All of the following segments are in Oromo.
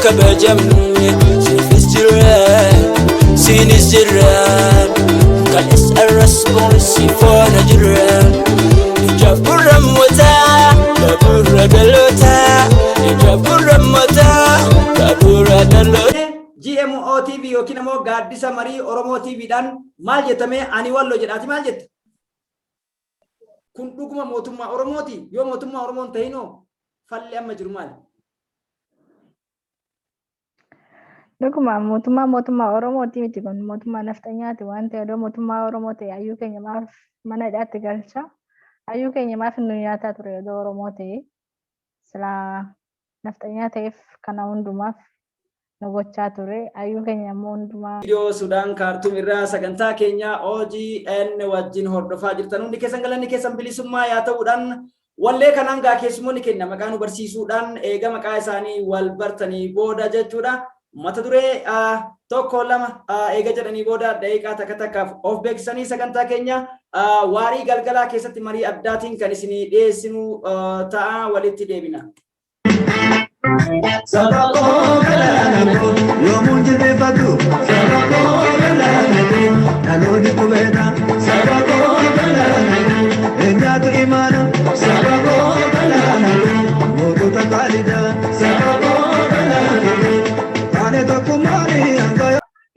Kabajamne siifis jirra, siinis jirra, kaleessa arras boris si faana jirra. Ijaaf gurra mootaa gabuura dhalootaa, ijaaf gurra mootaa gabuura dhalootaa. GMO TV yookiin immoo Gaaddisa Marii Oromoo TVdhaan maal jettamee? Ani Walloo jedhaati, maal jetta? Kun dhuguma mootummaa Oromooti? Yoo mootummaa Oromoo hin ta'inoo falli amma jiru maali? Dhuguma mootummaa Oromooti miti, kun mootummaa nafxanyaati waan ta'e. Odoo mootummaa Oromoo ta'e hayyuu keenya maaf mana hidhaatti galcha? Hayyuu keenya maaf nu nyaataa ture odoo Oromoo ta'e? Silaa nafxanyaa ta'eef kana hundumaaf nu gochaa ture. Hayyuu keenya immoo hundumaa. Viidiyoo Sudaan Kaartuum irraa sagantaa keenya OGN wajjin hordofaa jirtan hundi keessan galanni keessan bilisummaa yaa ta'uudhaan, wallee kanaan gaa keessummoonni keenya maqaa nu barsiisuudhaan eega maqaa isaanii wal bartanii booda jechuudha. Mata duree tokko lama eega jedhanii booda daqiiqaa takka takkaaf of beeksisanii sagantaa keenya waarii galgalaa keessatti marii addaatiin kan isinii dhiyeessinu ta'a, walitti deebina. Saba koo galaana koo yoomuun jilbeeffatu, saba koo galaana koo dhaloonni qubeedha, saba koo galaana koo eenyaatu imaana, saba koo galaana koo mootota qaalidha, saba koo galaana koo taane tokkummaani hanga.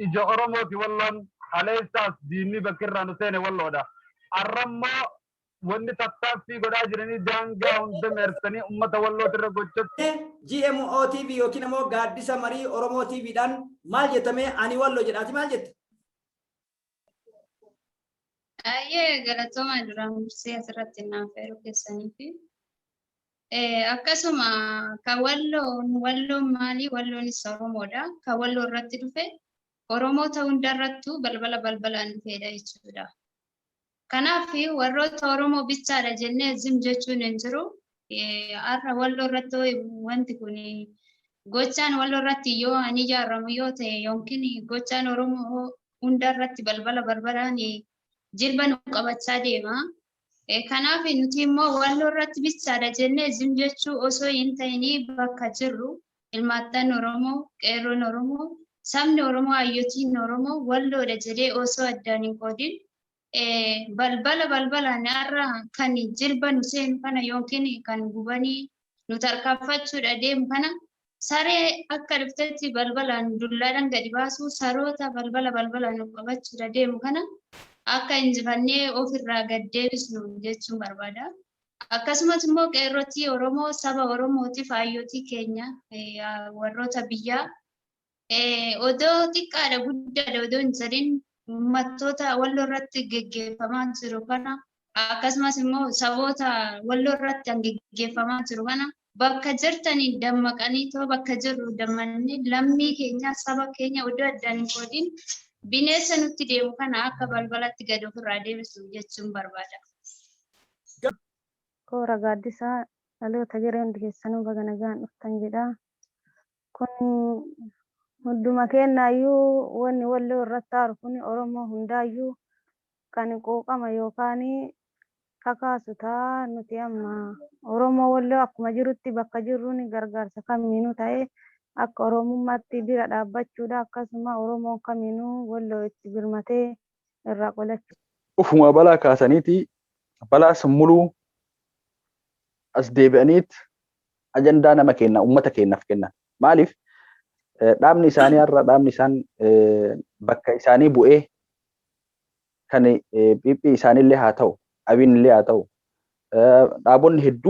Ija Oromooti Walloon. Kaleessaas diinni bakki irraa nu seene Walloodha. Arrammoo wanni tattaaffii godhaa jiranii daangaa hunda meersanii ummata Wallooti irra gochatti. GMO TV yookiin immoo Gaaddisa Marii Oromoo TVdhaan maal jettamee? Ani Walloo jedhaati, maal jetta? Baay'ee galatoomaa, duraan dursee asirratti naaf eeruu keessanii fi akkasuma kan Walloon, Walloon maali? Walloonis Oromoodha. Kan Walloo irratti dhufe Oromoota hundarrattuu balbala balbalaan dhufeedha jechuudha. Kanaaf warroota Oromoo bichaadha jennee zim jechuun hin jiru. Har'a Walloo irratti wanti kun gochaan Walloo irratti yoo ani ijaaramu yoo ta'e yookiin gochaan Oromoo hunda irratti balbala balbalaan jilba nu qabachaa deema. Kanaaf nuti immoo Walloo irratti bichaadha jennee zim jechuu osoo hin ta'inii, bakka jirru ilmaattan Oromoo, qeerroon Oromoo, sabni Oromoo, hayyotiin Oromoo Walloodha jedhee osoo addaan hin qoodin balbala balbalaan har'a kan jilba nu seenu kana yookiin kan gubanii nu tarkaanfachuudha deemu kana saree akka dhuftetti balbalaan dullaadhaan gadi baasu, saroota balbala balbalaan nu qabachuudha deemu kana akka injifannee ofirraa gad deebisnu jechuun barbaada. Akkasumas immoo qeerrotii Oromoo, saba Oromootiif, hayyootii keenya warroota biyyaa odoo xiqqaadha guddaadha odoo hin jedhin uummattoota Walloo irratti geggeeffamaa jiru kana, akkasumas immoo saboota Walloo irratti kan geggeeffamaa jiru kana bakka jirtanii dammaqanii too bakka jirru dammannee lammii keenya, saba keenya odoo addaan hin qoodin bineensa nutti deemu kana akka balbalatti gad ofirraa deebisu jechuun barbaada. Koora Gaaddisaa dhaloota geree, hundi keessanuu baga nagaan dhuftan jedha. Kun hunduma keenyaayyuu wanni Walloo irratti aaru kun Oromoo hundaayyuu kan quuqama yookaan kakaasu ta'a. Nuti amma Oromoo Walloo akkuma jirutti bakka jirruun gargaarsa kamiinuu ta'ee akka Oromummaatti bira dhaabbachuudha. Akkasuma Oromoon kamiinuu Walloo itti birmatee irraa qolachuu. Ufuma balaa kaasaniiti balaa sun muluu as deebi'aniit ajandaa nama kenna ummata keenyaaf kennan. Maaliif dhaabni isaanii har'a dhaabni isaan bakka isaanii bu'ee kan PP isaaniillee haa ta'u, Abiin illee haa ta'u, dhaabonni hedduu.